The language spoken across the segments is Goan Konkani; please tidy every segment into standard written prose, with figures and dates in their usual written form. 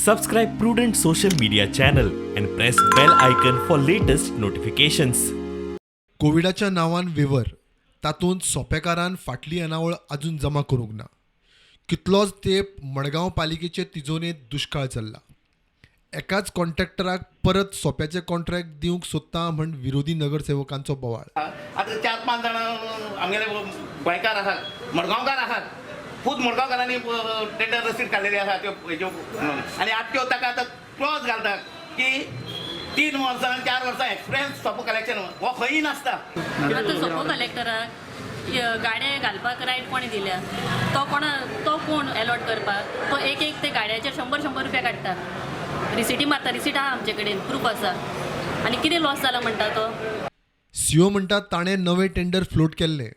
Subscribe Prudent social media channel and press bell icon for latest notifications. कोविडाच्या नांवान वेवर, तातूंत सोपेकारान फाटली येणावळ अजून जमा करूंक ना. कितलोच तेंप मडगांव पालिकेचे तिजोरेंत दुश्काळ चल्ला. एकाच कॉन्ट्रॅक्टराक परत सोप्याचें कॉन्ट्रॅक्ट दिवंक सोदता म्हण विरोधी नगरसेवकांचो बोवाळ. आतां चार पांच जाणां आमगेले गोंयकार आसात, मडगांवकार आसात. खूब मडगांवकारांनी टेंडर रसीद काडलेली आसा त्यो हेज्यो म्हणून. आनी आतां त्यो ताका आतां क्लॉज घालतात की 3 वर्सां, 4 वर्सां एक्सपिरियन्स सोपो कलेक्शन हो खंयी नासता. आतां सोपो कलेक्टराक गाडे घालपाक रायट कोणें दिल्या? तो कोणा, तो कोण एलॉट करपाक? तो एक एक ते गाड्याचेर शंबर शंबर रुपया काडटा, रिसिटी मारता. रिसीट आहा आमचे कडेन, प्रूफ आसा. आनी कितें लॉस जाला म्हणटा तो? सीओ म्हणटा, ताणें नवें टेंडर फ्लोट केल्लें.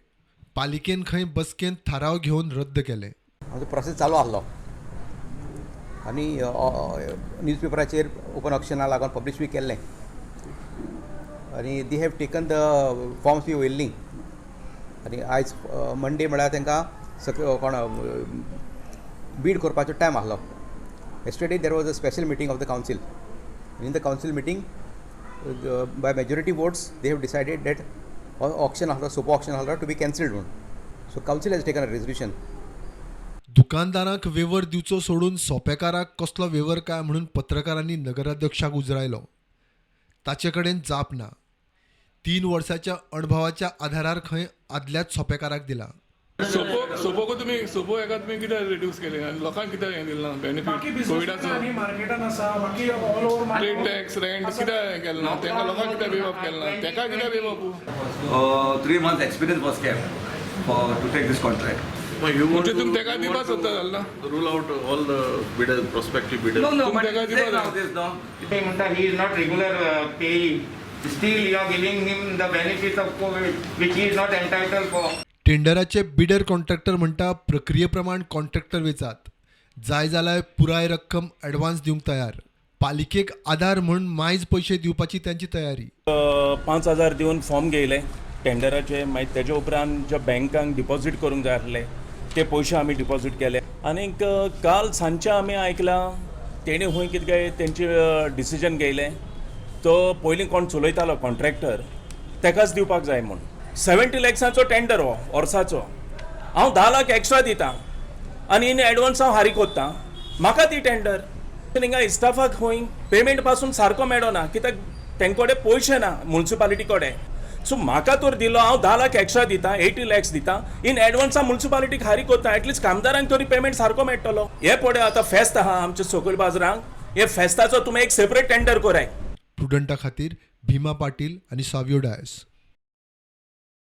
पालिकेन खंय बसकेंत थाराव घेवन रद्द केलें. आमचो प्रोसेस चालू आसलो आनी न्यूज पेपराचेर ओपन ऑक्शना लागून पब्लिश बी केल्लें आनी they have taken the forms बी वयल्लीं. आनी आयज मंडे म्हळ्यार तांकां सक कोण बीड करपाचो टायम आसलो. Yesterday there was a special meeting of the council. In the council meeting, by majority votes, they have decided that auction आसलो, सोपो ऑक्शन आसलो, टू बी कॅन्सल्ड म्हूण. So council has taken a resolution. दुकानदारांक वेवर दिवचो सोडून सोपेकाराक कसलो वेवर काय म्हणून पत्रकारांनी नगराध्यक्षाक उजरायलो. ताचे कडेन जाप ना. 3 वर्साच्या अणभवाच्या आधारार खंय आदल्याच सोपेकाराक दिला. सोपो सोपोको तुमी सोपो हेका तुमी कित्याक रिड्यूस केले आनी लोकांक कित्याक हें दिलें ना बाकी बेनिफीट बिझनेस कोविडाचो? आनी मार्केटान आसा, बाकी all over. Trade tax, rent कित्याक हें केलें ना तेंका? लोकांक कित्याक वेव केलें ना तेका? कित्याक wave? 3 months experience was kept for to take this contract. म्हणजे तुमी तेका दिवपाक सोदता जालें ना? Rule out all the bidders, prospective bidders. No, तुम but तेका say दिवपाक now जाय. this, no. ते म्हणटा, he is not regular payee, still you are giving him the benefits of Covid, which he is not entitled for. टेंडराचे bidder contractor म्हणटा, प्रक्रिये प्रमाण कॉन्ट्रॅक्टर वेचात, जाय जाल्यार पुराय रक्कम ॲडवान्स दिवंक तयार. पालिकेक आधार म्हूण मायज पयशे दिवपाची त्यांची तयारी. 5,000 दिवन फॉर्म घेयले टेंडराचे. मागीर तेजे उपरांत जे बँकांक डिपॉजीट करूंक जाय आसले ते पयशे आमी डिपॉजीट केले. आनीक काल सांजचे आमी आयकलां, तेणी खंय कितें काय तेंचे डिसिजन घेयलें, तो पयलीं कोण चलयतालो कॉन्ट्रॅक्टर तेकाच दिवपाक जाय म्हूण. 70 लॅक्सांचो टेंडर हो वर्साचो. हांव 10 लाख एक्स्ट्रा दितां आनी इन एडवान्स हांव फारीक कोत्ता. म्हाका ती टेंडर. हिंगा इस्टाफाक खंय पेमेंट पासून सारको मेळना, कित्याक तेंचे कडेन पयशे ना मुन्सिपालिटी कडेन. सो म्हाका तर दिलो, हांव 10 लाख एक्स्ट्रा दिता, 80 लॅक्स दिता, इन एडवान्स हांव मुन्सिपालिटीक फारीक कोत्ता. एटलिस्ट कामदारांक तरी पेमेंट सारको मेळटलो. हे पळय, आतां फेस्त आहा आमच्या सकयल बाजारांक. हे फेस्ताचो तुमी एक सेपरेट टेंडर कराय. प्रुडंटा खातीर भीमा पाटील आनी सावियो डायस.